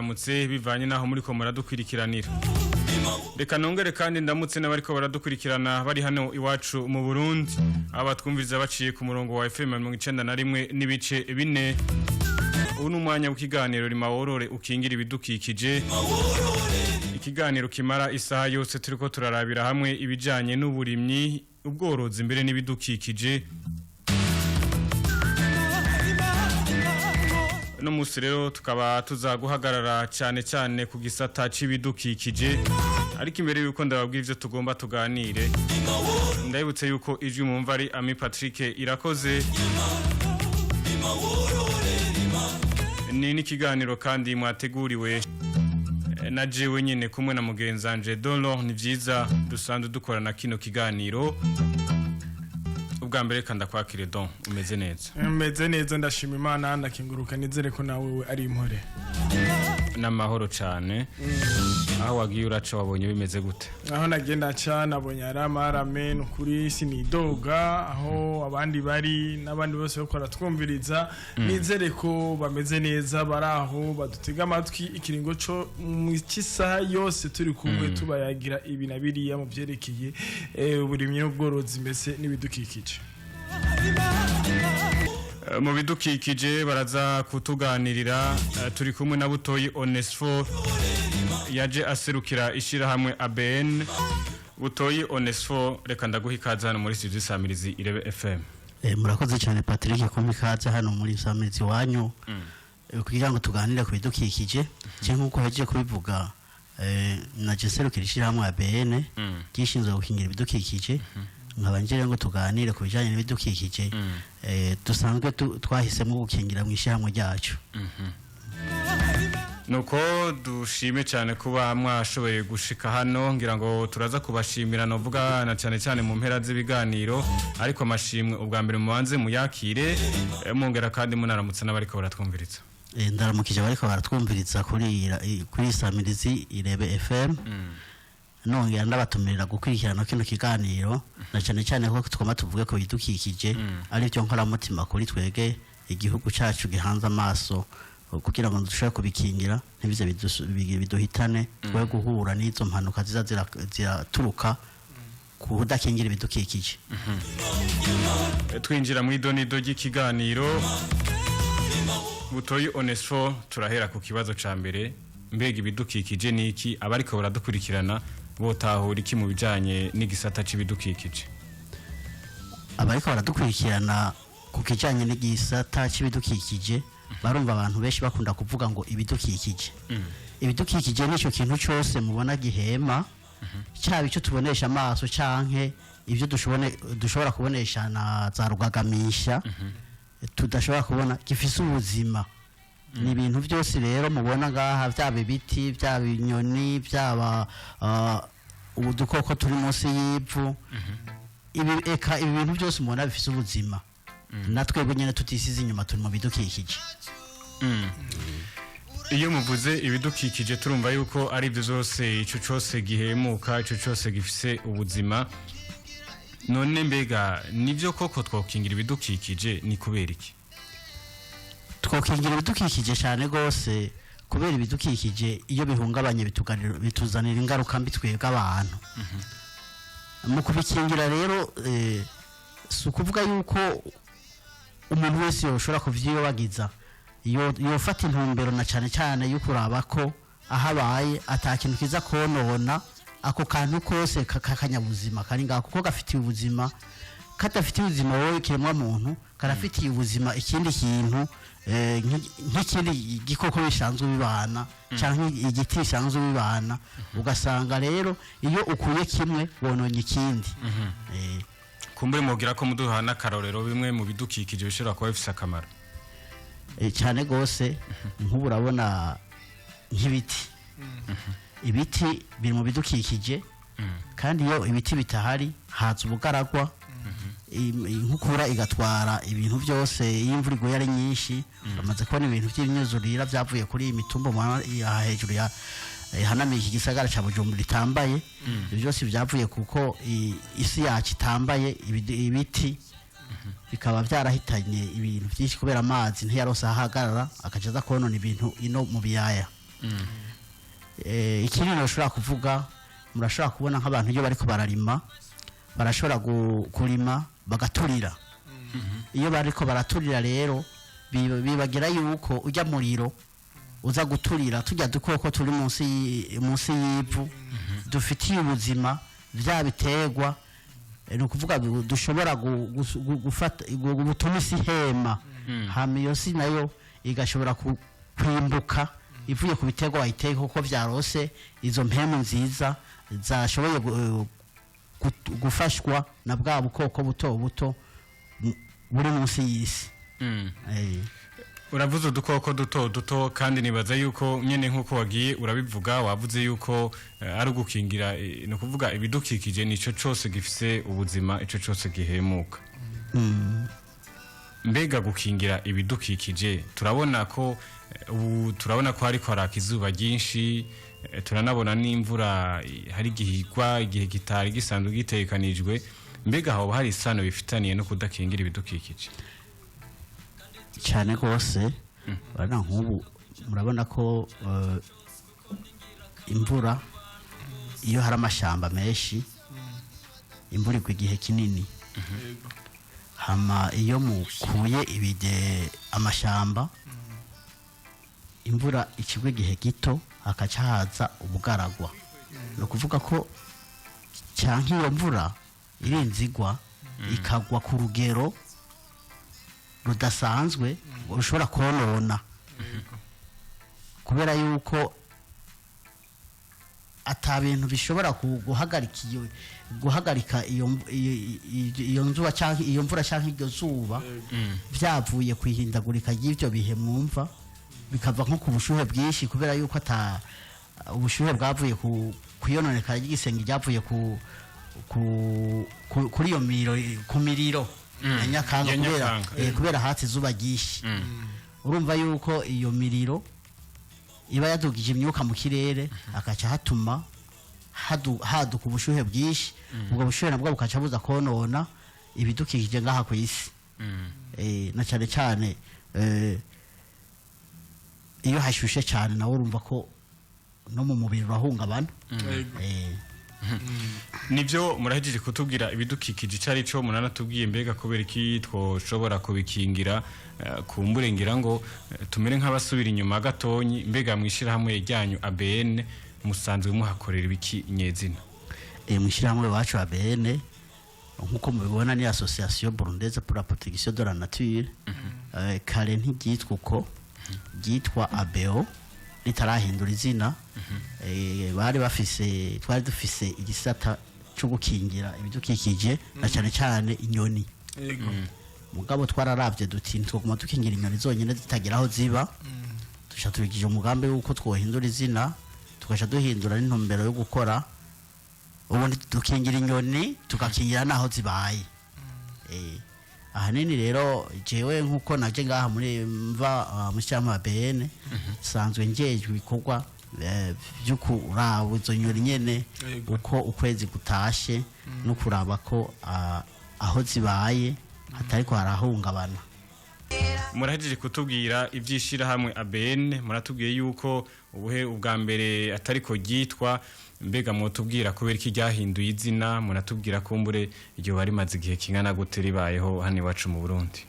mwaramutse bivanye naho muriko muradukwirikiranira. Reka nongere kandi ndamutse n'abariko baradukurikirana bari hano iwacu mu Burundi, abatwumviriza baciye ku murongo wa FM 91.4. Ubu ni umwanya w'ikiganiro Rima Worore Ukingira Ibidukikije, ikiganiro kimara isaha yose turiko turarabira hamwe ibijanye n'uburimyi, ubworozi mbere n'ibidukikije. No musi rero tukaba tuza guhagarara cyane cyane ku gisata c'ibidukikije, ariko imbere yuko ndababwira ivyo tugomba tuganire, ndabibutse yuko ijwi mumva ari Ami Patrick Irakoze. Ni n'ikiganiro kandi mwateguriwe na jewe nyene kumwe na mugenzanje Dolor. Ni vyiza dusanzwe dukorana kino kiganiro. Ubwa mbere kanda kwakire Don, umeze neza? Meze neza, ndashima Imana, ndakinguruka, nizere ko nawe ari impore. N'amahoro cyane. Aho wagiye uraca wabonye bimeze gute? Aho nagenda nca nabonye ari amarame, ni ukuri sinidoga. Aho abandi bari n'abandi bose bariko baratwumviriza, nizere ko bameze neza, bari aho badutega amatwi ikiringo co mu cy'isaha yose turi kumwe tubayagira ibi na biriya mu vyerekeye uburimyi n'ubworozi mbese n'ibidukikije. Mu bidukikije baraza kutuganirira, turi kumwe na Butoyi Onesfo yaje aserukira ishirahamwe ABN. Butoyi Onesfo, reka ndaguha ikaze hano muri studio Samirizi Irebe FM. Murakoze cyane Patrick kumpa ikaze hano muri Samirizi wanyu kugira ngo tuganire ku bidukikije. Cyangwa nk'uko yagiye kubivuga, naje nserukira ishyirahamwe ABN ryishinzwe gukingira ibidukikije, nkaba ngira ngo tuganire ku bijyanye n'ibidukikije dusanzwe twahisemo gukingira mu ishyirahamwe ryacu. Nuko dushime cyane kuba mwashoboye gushika hano, ngira ngo turaza kubashimira novuga na cyane cyane mu mpera z'ibiganiro, ariko amashimwe ubwa mbere mubanze muyakire, mwongera kandi munaramutse n'abariko baratwumviriza. Ndaramukije bariko baratwumviriza kuri Samirizi Irebe FM, nongera ndabatumirira gukurikirana kino kiganiro, na cyane cyane ko tugomba tuvuge ku bidukikije, ari byo nkoramutima kuri twege igihugu cyacu gihanze amaso, kugira ngo dushobore kubikingira ntibize biduhitane, twe guhura n'izo mpanuka ziza ziraturuka ku kudakingira ibidukikije. Twinjira mu idonido ry'ikiganiro, Butoyi Onesfo, turahera ku kibazo ca mbere: mbega ibidukikije ni iki? Abariko baradukurikirana botahura iki mu bijanye n'igisata c'ibidukikije? Abariko baradukurikirana ku kijanye n'igisata c'ibidukikije barumva abantu benshi bakunda kuvuga ngo ibidukikije. Ibidukikije nicyo kintu cyose mubona gihema, cyaba icyo tubonesha amaso canke ibyo dushobora kubonesha na za rugagamisha tudashobora kubona, gifise ubuzima. Ni ibintu byose rero mubona ngaha, byaba ibiti, byaba inyoni, byaba udukoko turi munsi y'ivu, ibi eka ibi bintu byose mubona bifise ubuzima, na twebwe nyine tutisize inyuma turi mu bidukikije. Iyo muvuze ibidukikije turumva yuko ari ibyo zose, ico cose gihemuka, ico cose gifise ubuzima. None mbega nivyo koko twokingira ibidukikije? Ni kubera iki? Twokingira ibidukikije cyane rwose, kubera ibidukikije iyo bihungabanye bituzanira ingaruka mbi twebwe abantu. Mu kubikingira rero, si ukuvuga yuko umuntu wese yoshobora kuvyiyobagiza, yofata intumbero na cyane cyane yo kuraba ko aho abaye ata kintu kiza konona ako kantu kose k'akanyabuzima kari ngaho, kuko gafitiye ubuzima. Kadafitiye ubuzima wowe kiremwa muntu, karafitiye ubuzima ikindi kintu, nk'ikindi gikoko bisanzwe bibana cyangwa igiti bisanzwe bibana. Ugasanga rero iyo ukuye kimwe wononye ikindi. Kumbure mugira ko muduha n'akarorero bimwe mu bidukikije bishobora kuba bifise akamaro. Cyane rwose. Nk'ubu urabona nk'ibiti, ibiti biri mu bidukikije, kandi iyo ibiti bitahari haza ubugaragwa, inkukura igatwara ibintu byose iyo imvura iguye ari nyinshi. Bamaze kubona ibintu by'imyuzurira byavuye kuri iyi mitumba mubona aha hejuru ya ihanamiye iki gisagara ca Bujumbura itambaye. Ibyo byose byavuye kuko isi yacu itambaye ibiti, bikaba byarahitanye ibintu byinshi kubera amazi ntiyarose ahagarara, akaca aza konona ibintu ino mu biyaya. Ikindi nashobora kuvuga, murashobora kubona nk'abantu iyo bariko bararima, barashobora kurima bagaturira. Iyo bariko baraturira rero, bibagira yuko ujya muriro uza guturira tujya dukoko turi munsi y'ivu dufitiye ubuzima vya biterwa. Ni ukuvuga dushobora gufata butuma isi ihema, hama iyo si nayo igashobora kwimbuka ivuye ku biterwa wayiteye, kuko vyarose izo mpemu nziza zashoboye gufashwa na bwa bukoko buto buto buri munsi y'isi. Uravuze udukoko duto duto, kandi nibaza yuko nyene nk'uko wagiye urabivuga, wavuze yuko ari ugukingira, ni ukuvuga ibidukikije nico cose gifise ubuzima, ico cose gihemuka. Mbega gukingira ibidukikije, turabona ko ubu turabona ko hariko haraka izuba ryinshi, turanabona n'imvura, hari igihe igwa igihe kitari gisanzwe gitegekanijwe. Mbega hoba hari isano bifitaniye no kudakingira ibidukikije? Cyane rwose. Urabona nk'ubu, murabona ko imvura, iyo hari amashyamba menshi, imvura igwa igihe kinini. Hama iyo mukuye ibide amashyamba, imvura ikigwa igihe gito, hakaca haza ubugaragwa. Ni ukuvuga ko cyangwa iyo mvura irinze igwa, ikagwa ku rugero rudasanzwe rushobora konona, kubera yuko ata bintu bishobora guhagarika iyo nzuba cyangwa iyo mvura cyangwa iryo zuba, byavuye ku ihindagurika ry'ibyo bihe, mwumva bikava nko ku bushuhe bwinshi, kubera yuko ata ubushuhe bwavuye ku kuyononekara ry'igisenge ryavuye ku ku ku- kuri iyo miriro, ku miriro ya Nyakanga, Ya kubera Nyakanga. Kubera hatse izuba ryinshi. Urumva yuko iyo miriro iba yadugije imyuka mu kirere, akaca hatuma haduka ubushuhe bwinshi. Ubwo bushuhe nabwo bukaca buza konona ibidukikije ngaha ku isi. Na cyane cyane iyo hashushe cyane, nawe urumva ko no mu mubiri urahungabana. Nibyo, murahejeje kutubwira ibidukikije icyo ari cyo, muranatubwiye mbega kubera iki twoshobora kubikingira. Kumbure ngira ngo tumere nk'abasubira inyuma gatonyi. Mbega mu ishyirahamwe ryanyu ABN musanzwe muhakorera ibiki nyezina? Mu ishyirahamwe iwacu ABN, nk'uko mubibona, ni Association Burundaise pour la Protection de la Nature. Kare ntiryitwa uko, ryitwa ABO ritarahindura izina. Bari bafise, twari dufise igisata cyo gukingira ibidukikije na cyane cyane inyoni. Mugabo twararavye duti ntitwoguma dukingira inyoni zonyine zitagira aho ziba. Tuca tubigije umugambi w'uko twohindura izina, tugaca duhindura n'intumbero yo gukora. Ubundi dukingira inyoni, tugakingira n'aho zibaye. Ahanini rero jewe nk'uko naje ngaha muri mva mu shyirahamwe ABN, sanzwe njejwe ibikorwa byo kuraba izo nyoni nyene uko ukwezi gutashe, no kuraba ko aho zibaye hatariko harahungabana. Murahejeje kutubwira iby'ishyirahamwe ABN, muratubwiye yuko ubuhe ubwa mbere atariko ryitwa. Mbega mwotubwira kubera iki ryahinduye izina? Muratubwira kumbure iryo bari rimaze igihe kingana gute ribayeho hano iwacu mu Burundi?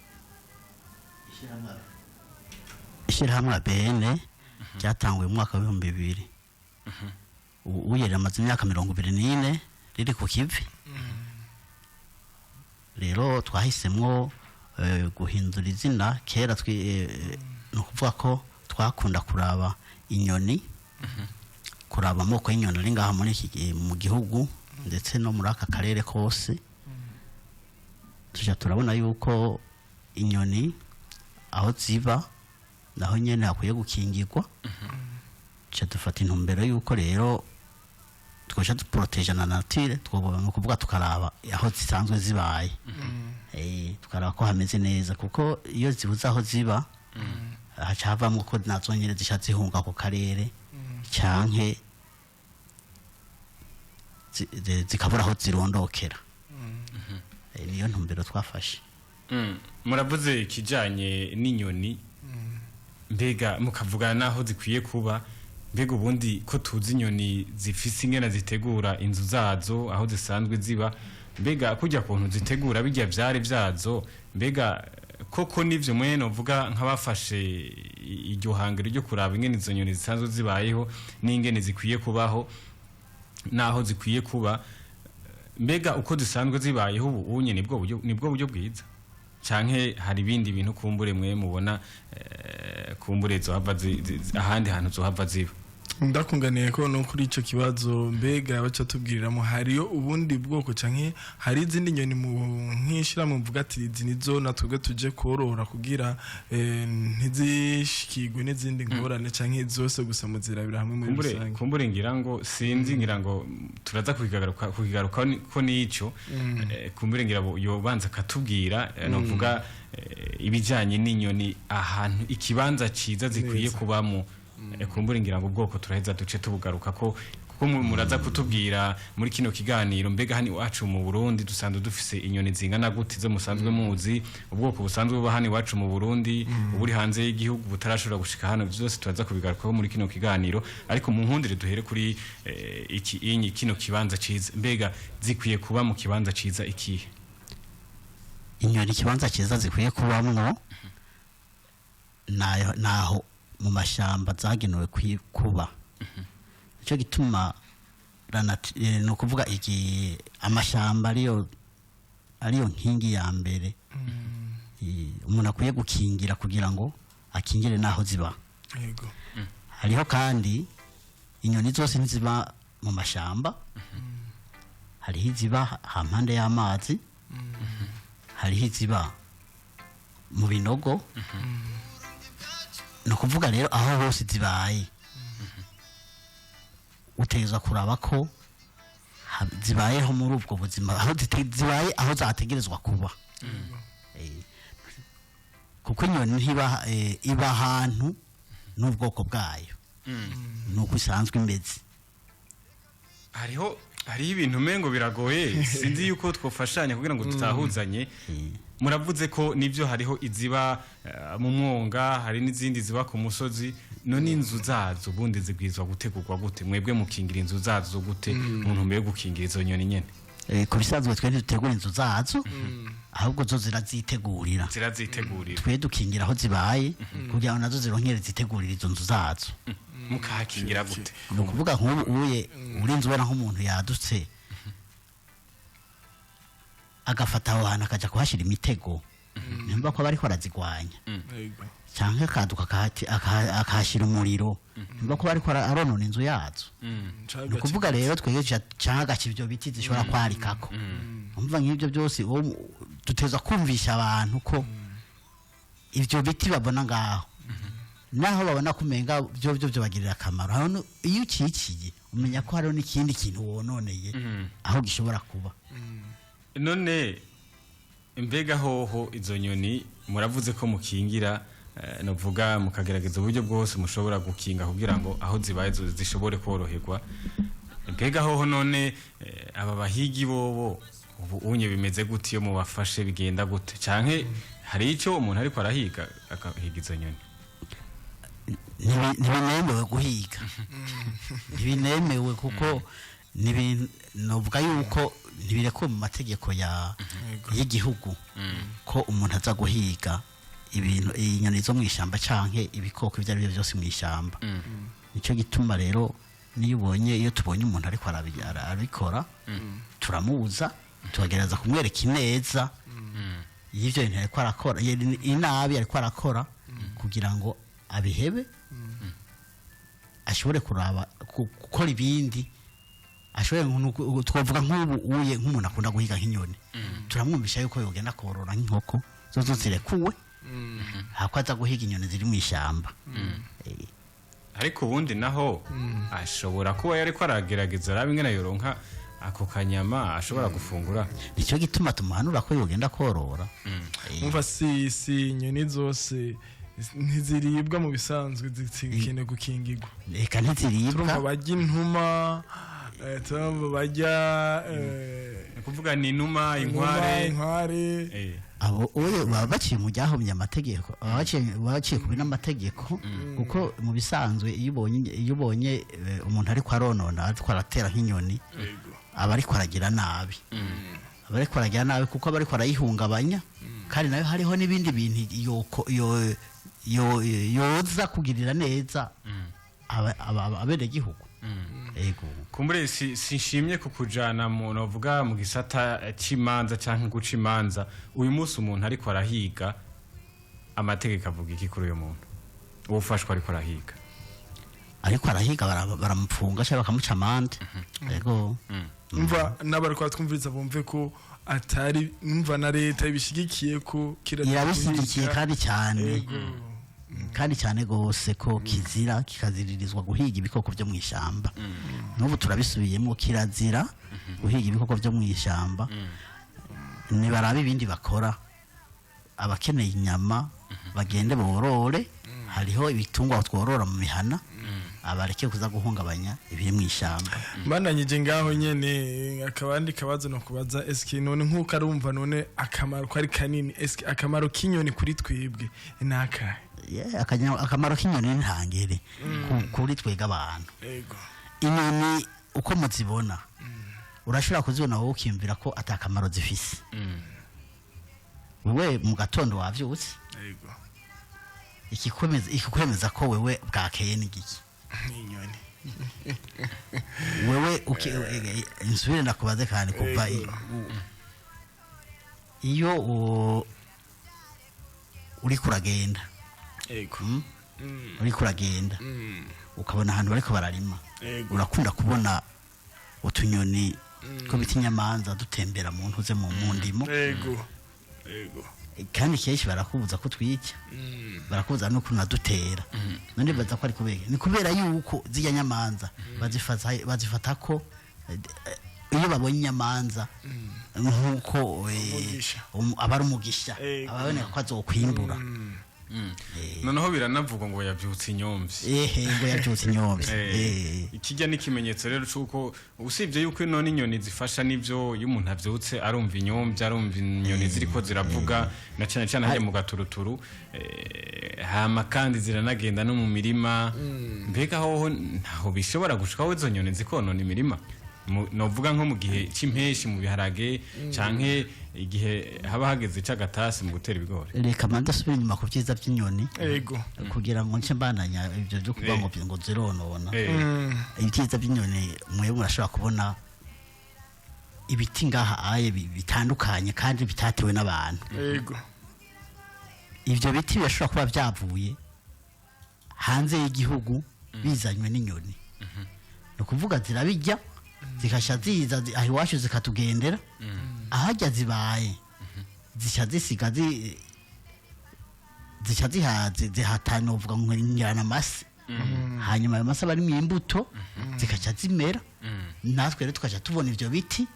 Ishyirahamwe ABN ryatanguye mu mwaka w'2000. Ubu ubu rimaze imyaka 24 riri ku kivi. Rero twahisemwo guhindura izina. Kera ni ukuvuga ko twakunda kuraba inyoni, kuraba amoko y'inyoni ari ngaha muri iki mu gihugu ndetse no muri aka karere kose. Tuja turabona yuko inyoni aho ziba naho nyene hakwiye gukingirwa. Tuca dufata intumbero yuko rero twoca duporoteja na nature, twoba ni ukuvuga tukaraba aho zisanzwe zibaye, tukaraba ko hameze neza, kuko iyo zibuze aho ziba haca havamwo ko nazo nyene zica zihunga ako karere, canke zikabura aho zirondokera. Niyo ntumbero twafashe. Muravuze ikijanye n'inyoni, mbega mukavugana n'aho zikwiye kuba. Mbega ubundi ko tuzi inyoni zifise ingene zitegura inzu zazo aho zisanzwe ziba, mbega kujya kuntu zitegura bijya vyari vyazo, mbega koko nivyo mwene uvuga nk'abafashe iryo hangiro ryo kuraba ingene izo nyoni zisanzwe zibayeho n'ingene zikwiye kubaho n'aho zikwiye kuba, mbega uko zisanzwe zibayeho ubu unye nibwo buryo bwiza, canke hari ibindi bintu kumbure mwe mubona kumbure zohava ahandi hantu zohava ziba? Ndakunganiye ko no kuri icyo kibazo, mbega baca tubwiriramo hariyo ubundi bwoko canke hari izindi nyoni mu nkishira mu mvuga ati izi nizo natwebwe tuje korora kugira ntizishikirwe n'izindi ngorane, canke zose gusa muzirabira hamwe muri Kumbure rusange? Kumbure ngira ngo sinzi, ngira ngo turaza kukigaruka ko nico kumbure ngira ngo yobanza akatubwira novuga ibijanye n'inyoni, ahantu ikibanza ciza zikwiye kubamo. Kumbure ngira ngo ubwoko turaheza duce tubugaruka ko, kuko muraza kutubwira muri kino kiganiro mbega hano iwacu mu Burundi dusanzwe dufise inyoni zingana gute zo musanzwe muzi, ubwoko busanzwe buba hano iwacu mu Burundi, uburi hanze y'igihugu butarashobora gushika hano, byose turaza kubigarukaho muri kino kiganiro. Ariko mu nkundire duhere kuri iki inyi kino kibanza ciza. Mbega zikwiye kuba mu kibanza ciza ikihe? Inyoni ikibanza cyiza zikwiye kubamwo naho mu mashyamba zagenewe kuba. Nicyo gituma ni ukuvuga amashyamba ariyo nkingi ya mbere umuntu akwiye gukingira kugira ngo akingire n'aho ziba. Hariho kandi inyoni zose ntiziba mu mashyamba. Hariho iziba hampande y'amazi, hariho iziba mu binogo. Ni ukuvuga rero aho hose zibaye utegerezwa kuraba ko zibayeho muri ubwo buzima aho zibaye, aho zategerezwa kuba. Kuko inyoni ntiba iba ahantu n'ubwoko bwayo, nuko isanzwe imeze. Hariho ibintu umengo biragoye, sinzi yuko twofashanya kugira ngo tutahuzanye. Muravuze ko nibyo, hariho iziba mu mwonga, hari n'izindi ziba ku musozi. None inzu zazo ubundi zibwirizwa gutegurwa gute? Mwebwe mukingira inzu zazo gute mu ntumbero yo gukingira izo nyoni nyene? Ku bisanzwe twe ntidutegura inzu zazo, ahubwo zo zirazitegurira. Zirazitegurira. Twe dukingira aho zibaye kugira ngo nazo zironkere zitegurira izo nzu zazo. Mukahakingira gute? Ni ukuvuga nk'ubu uye urinze ubona nk'umuntu yadutse agafata aho hantu akajya kuhashyira imitego, nimba ko aba ariko arazigwanya, cyangwa akaduka akahashyira umuriro, nimba ko ariko aronona inzu yazo. Ni ukuvuga rero twebwe canke agaca ibyo biti zishobora kwarikako. Umva, nk'ibyo byose duteza kumvisha abantu ko ibyo biti babona ngaho, naho babona kumenga byo byobagirira akamaro, hano iyo ucikiye umenya ko hariho n'ikindi kintu wononeye aho gishobora kuba. None mbega hoho izo nyoni muravuze ko mukingira, novuga mukagerageza uburyo bwose mushobora gukinga kugira ngo aho zibaye zishobore koroherwa, mbega hoho none aba bahigi bobo ubu unye bimeze gute? Iyo mubafashe bigenda gute? Canke hari icyo umuntu ariko arahiga akahiga izo nyoni? Ntibinemewe guhiga, ntibinemewe, kuko novuga yuko ntibirekuwe mu mategeko ya y'igihugu ko umuntu aza guhiga ibintu, inyoni zo mu ishyamba canke ibikoko ibyo ari byo byose mu ishyamba. Nicyo gituma rero niyo ubonye, iyo tubonye umuntu ariko arabikora, turamubuza, tukagerageza kumwereka ineza y'ibyo bintu ariko arakora, inabi ariko arakora, kugira ngo abihebe, ashobore kuraba gukora ibindi ashobore. Twavuga nk'ubu uye nk'umuntu akunda guhiga nk'inyoni, turamwumvisha yuko yogenda korora nk'inkoko zo zirekuwe hako aza guhiga inyoni ziri mu ishyamba. Ariko ubundi naho ashobora kuba yariko aragerageza araba ingene yoronka ako kanyama ashobora gufungura. Nicyo gituma tumuhanura ko yogenda korora. Umva, si inyoni zose ntiziribwa mu bisanzwe zikeneye gukingirwa. Reka, ntiziribwa. Turumva barya intuma, turumva barya Ni ukuvuga ni inuma, inuma, inkware. Inkware. Abo oye baba baciye mu ryahomye amategeko, baba baciye ku n'amategeko, kuko mu bisanzwe iyo ubonye umuntu ariko aronona, ariko aratera nk'inyoni, aba ariko aragira nabi, aba ariko aragira nabi, kuko aba ariko arayihungabanya, kandi nayo hariho n'ibindi bintu yoza kugirira neza abenegihugu. Yego. Kumbure sinshimye kukujana mu novuga mu gisata c'imanza canke guca imanza. Uyu munsi umuntu ariko arahiga, amategeko avuga iki kuri uyu muntu uwufashwe ariko arahiga? Ariko arahiga, baramupfunga cyangwa bakamuca amande, yego. Umva, n'abari twumviriza bumve ko atari numva na leta ibishyigikiye ko kirazira Irabishyigikiye. guhiga. Kandi cyane. Kandi cyane rwose, ko kizira kikaziririzwa guhiga ibikoko byo mu ishyamba. N'ubu turabisubiyemo, kirazira guhiga ibikoko byo mu ishyamba. Nibaraba ibindi bakora. Abakeneye inyama bagende borore, hariho ibitungwa tworora mu mihana, abareke kuza guhungabanya ibiri mu ishyamba. Mbananyije ngaho nyene, akabandi kabazo no kubaza: eske none nkuko arumva none akamaro ko ari kanini, eske akamaro k'inyoni kuri twebwe ni akahe? Yeah, akamaro k'inyoni ni ntangere kuri twebwe abantu. Inyoni uko muzibona, urashobora kuzibona wowe ukiyumvira ko atakamaro zifise. Wewe mu gatondo wavyutse, ikikwemeza ko wewe bwakeye ni giki? N'inyoni. Wewe insubire ndakubaze kandi, kuva iyo uriko uragenda, uriko uragenda ukabona ahantu bariko bararima, urakunda kubona utunyoni two bita inyamanza dutembera mu ntuze mu ndimo. yego yego Kandi kenshi barakubuza ko twica, barakubuza no kunadutera. None baza ko ari kubera, ni kubera yuko zirya nyamanza bazifata ko iyo babonye inyamanza nk'uko Umugisha. Aba ari umugisha, ababoneka ko azokwimbura. Noneho biranavugwa ngo yavyutse inyomvyi. Ehe, ngo yavyutse inyomvyi. Ikijya n'ikimenyetso rero c'uko usibye yuko ino n'inyoni zifasha n'ivyo, iyo umuntu avyutse arumva inyomvyi, arumva inyoni ziriko ziravuga, na cane cane hajya mu gaturuturu, hama kandi ziranagenda no mu mirima. Mbega hoho ntaho bishobora gushikaho izo nyoni zikonona imirima? Novuga nko mu gihe c'impeshi mu biharage, canke igihe haba hageze c'agatasi mu gutera ibigori. Reka manza asubire inyuma ku byiza by'inyoni kugira ngo nce mbandanya ibyo byo kuvuga ngo zironona. Ibyiza by'inyoni, mwe murashobora kubona ibiti ngaha aye bitandukanye kandi bitatewe n'abantu. Ibyo biti birashobora kuba byavuye hanze y'igihugu bizanywe n'inyoni. Ni ukuvuga zirabijya, zikasha ziza aho iwacu zikatugendera, ahajya zibaye zica zisiga zica zihatana, uvuga ngo ngirana amase, hanyuma ayo mase aba arimo imbuto, zikaca zimera. Natwe rero tukaca tubona ibyo biti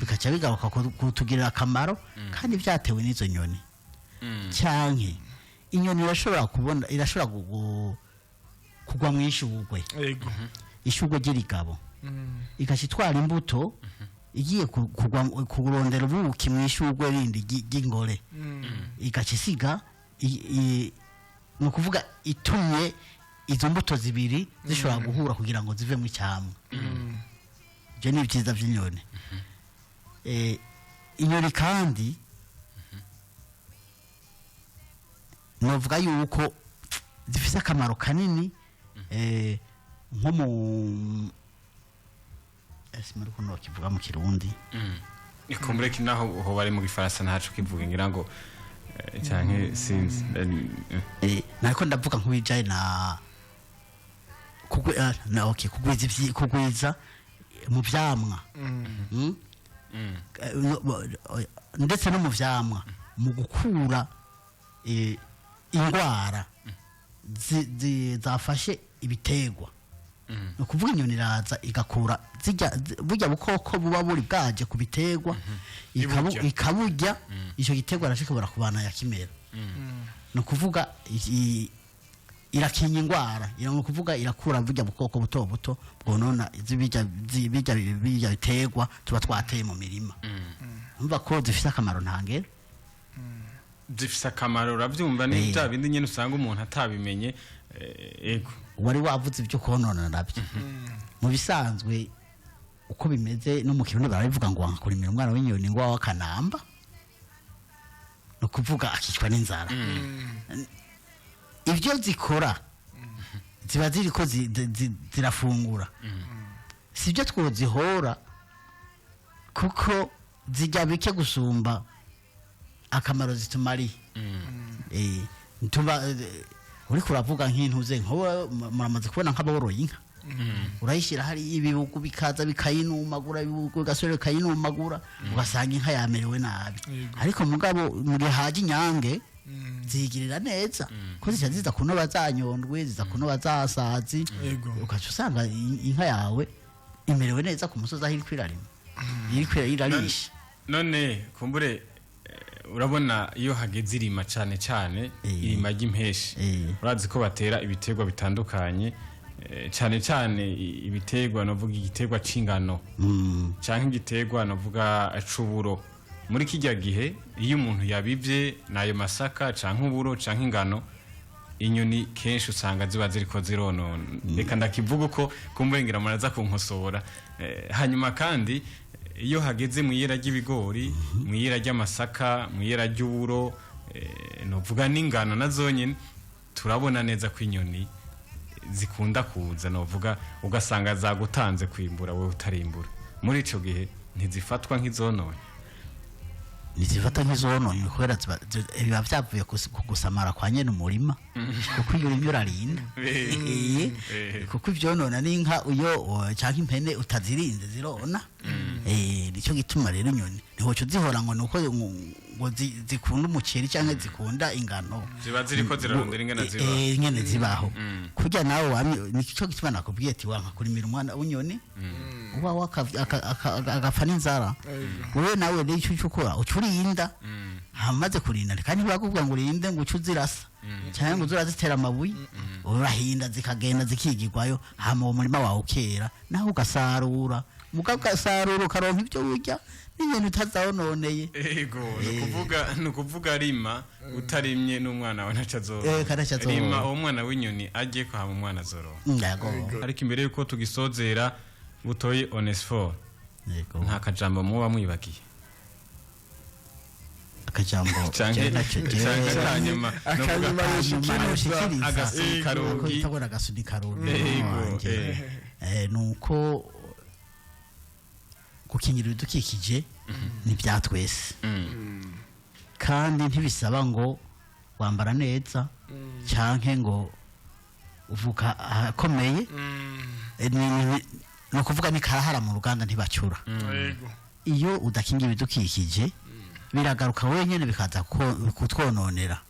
bikaca bigaruka kutugirira akamaro kandi byatewe n'izo nyoni. Cyanke inyoni irashobora kubona, irashobora kugwa mu ishugwe, ishugwe ry'irigabo, igaca itwara imbuto igiye kugwa kurondera ubuki mu ishugwe rindi ry'ingore, igaca isiga ni ukuvuga itumye izo mbuto zibiri zishobora guhura kugira ngo zivemo icyamwa. Ibyo ni ibyiza by'inyoni. Inyoni kandi novuga yuko zifise akamaro kanini, nko mu ese muri kuno bakivuga mu Kirundi. Ikumbure ki naho ho bari mu Gifaransa ntaco kivuga, ngira ngo canke sinzi. Nariko ndavuga nk'uwijaye na na okay, kugwiza kugwiza mu vyamwa. Ndetse no mu vyamwa, mu gukura ingwara zafashe ibitegwa. Ni ukuvuga inyoni iraza igakura burya bukoko buba buri bwaje ku bitegwa, Iburya. ikaburya. Icyo gitegwa arashobora kubana ya kimera. Ni ukuvuga irakinga ingwara, ni ukuvuga irakura burya bukoko buto buto bwonona bijya bitegwa tuba twateye mu mirima. Umva ko zifite akamaro ntangere. Zifise akamaro, uravyumva, ni bya bindi nyene usanga umuntu atabimenye, ego. Wari wavuze ibyo konona nabyo mu bisanzwe uko bimeze no mu Kirundi barabivuga ngo wanga kurimira umwana w'inyoni ngo wawe akanamba, ni ukuvuga akicwa n'inzara. Ibyo zikora ziba ziriko zirafungura, si byo twozihora kuko zijya bike gusumba akamaro zitumariye. Tuba uriko uravuga nk'intuze nko muramaze kubona nk'aboroye inka, urayishyira hari ibibugu bikaza bikayinumagura, ibibugu bigasubira bikayinumagura, ugasanga inka yamerewe nabi. Ariko mugabo mu gihe haje inyange zigirira neza ko zica ziza kunoba za nyondwe, ziza kunoba za sazi, ugaca usanga inka yawe imerewe neza ku musozi aho iriko irarima, iriko irarisha. None kumbure, urabona iyo hageze irima, cane cane irima ry'impeshi, urazi ko batera ibiterwa bitandukanye, cane cane ibiterwa novuga igiterwa c'ingano canke igiterwa novuga c'uburo. Muri kijya gihe iyo umuntu yabivye n'ayo masaka canke uburo canke ingano, inyoni kenshi usanga ziba ziriko zironona. Reka ndakivuga uko kumbengera muraza kunkosora. Hanyuma kandi iyo hageze mu iyera ry'ibigori, mu iyera ry'amasaka, mu iyera ry'uburo, novuga n'ingano na zonyene, turabona neza ko inyoni zikunda kuza, novuga ugasanga zagutanze kwimbura wowe utarimbura. Muri ico gihe ntizifatwa nk'izononye? Ntizifata nk'izononye kubera biba byavuye ku gusamara kwa nyene umurima, kuko iyo urimye urarinda. Kuko ivyonona n'inka iyo canke impene utazirinze zirona. Nicyo gituma rero inyoni ntiwoca uzihora ngo nuko ngo zikunda umuceri canke zikunda ingano. Ziba ziriko zirarondera ingene zibaho. Ingene zibaho kurya nawe wamye. Nicyo gituma nakubwiye ati wanka kurimira umwana w'inyoni uba agapfa n'inzara. Wewe nawe rero icyo uca ukora, uca urinda. Hamaze kurinda kandi ntibakubwira ngo urinde ngo uce uzirasa cyangwa ngo uze urazitera amabuye. Urahinda zikagenda zikigirwayo, hama uwo murima wawe ukera, nawe ugasarura, mugabo ugasarura ukaronka ibyo urya n'ibintu utazawononeye. Ego, ni ukuvuga rima utarimye n'umwana wawe ntaco azorora. Kandi ntaco azorora. Rima uwo mwana w'inyoni ajye ko hama umwana azorora. Yego. Ariko imbere yuko tugisozera, Butoyi Onesphore, Yego. nta kajambo muba mwibagiye? Akajambo Canke jewe naco canke hanyuma Akanyuma novuga yoshikiriza. yoshikiriza. Agasunika Ako rugi. bitwa agasunika rugi Yego, wanje. Nuko gukingira ibidukikije ni bya twese, kandi ntibisaba ngo wambara neza canke ngo uvuka ahakomeye. Ni ukuvuga ni karahara mu ruganda ntibacura. Iyo udakingira ibidukikije biragaruka wenyine bikaza kutwononera.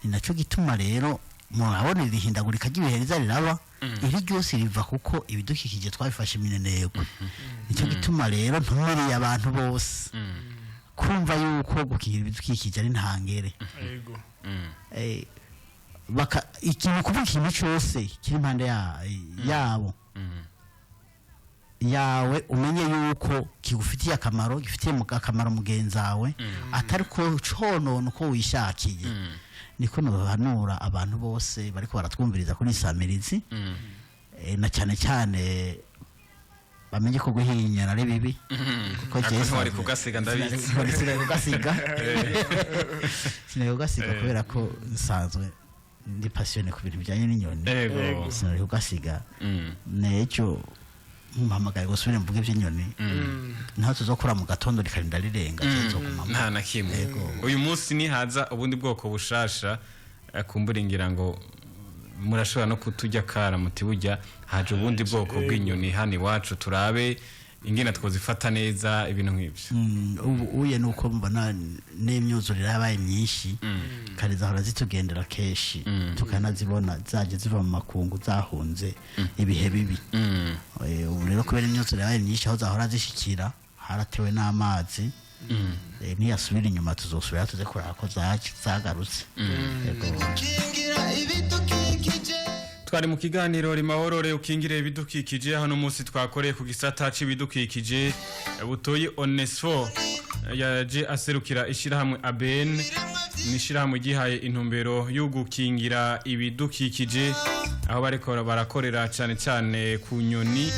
Ni nacyo gituma rero murabona iri hindagurika ry'ibihe riza riraba, iri ryose riva kuko ibidukikije twabifashe iminenegwe. Nicyo gituma rero ntumiriye abantu bose kumva yuko gukingira ibidukikije ari ntangere. Baka ikintu kuvuga ikintu cyose kiri impande yabo yawe, umenye yuko kigufitiye akamaro, gifitiye akamaro mugenzi wawe, atari ko conona uko wishakiye. Niko nohanura abantu bose bariko baratwumviriza kuri samirizi, na cyane cyane bamenye ko guhinyana ari bibi, kuko Ako jewe ntiwari kugasiga, ndabizi. Sinari kugasiga, sinari kugasiga kubera ko nsanzwe ndi passionné ku bintu bijyanye n'inyoni. Sinari kugasiga. N'ejo mumpamagaye gusubire mvuge iby'inyoni, naho tuzokora mu gatondo rikarinda rirenga, nzogumamo. Nta na kimwe. Uyu munsi nihaza ubundi bwoko bushasha, kumbura ngira ngo murashobora no kutujya kara muti burya haje ubundi bwoko bw'inyoni hano iwacu, turabe ingene twozifata neza, ibintu nk'ibyo. Ubu uye nuko mbona n'imyuzurire yabaye myinshi, kare zahora zitugendera kenshi tukanazibona zaje ziva mu makungu zahunze ibihe bibi. Ubu rero kubera imyuzurire yabaye myinshi, aho zahora zishikira haratewe n'amazi. Niyasubira inyuma tuzosubira tuze kuraba ko zagarutse. Yego. Kingira ibidukikije. Twari mu kiganiro Rimahorore ukingire ibidukikije. Hano munsi twakoreye ku gisata c'ibidukikije. Butoyi Onesfo yaje aserukira ishirahamwe ABN. Biremwa. Ni ishyirahamwe ryihaye intumbero yo gukingira ibidukikije, aho bariko barakorera cyane cyane ku nyoni.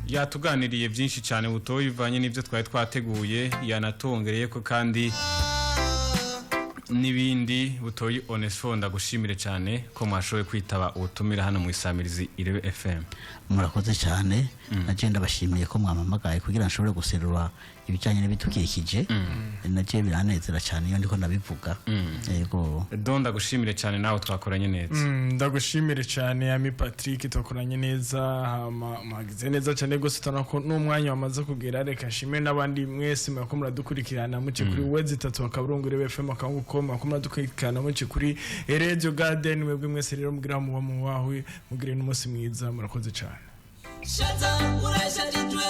Yatuganiriye byinshi cyane Butoyi, bivanye n'ibyo twari twateguye, yanatongereye ko kandi n'ibindi. Butoyi Onesphore, ndagushimire cyane ko mwashoboye kwitaba ubutumire hano mu Isamirizi Irebe FM. Murakoze cyane, naje ndabashimiye ko mwampamagaye kugira ngo nshobore guserura ibijyanye n'ibidukikije. Naje biranezera cyane iyo ndiko ndabivuga, yego. Don, ndagushimire cyane, nawe twakoranye neza. Ndagushimire cyane, Ami Patrick, twakoranye neza, hama mwagize neza cyane rwose. Tubona ko n'umwanya wamaze kugera. Reka nshimire n'abandi mwese mwako muradukurikirana muce kuri www.irebe.fm.com, mwako muradukurikirana muce kuri Radio Garden. Mwebwe mwese rero mugira muba muwahwe, mugire n'umunsi mwiza. Murakoze cyane. Shaza urashajijwe.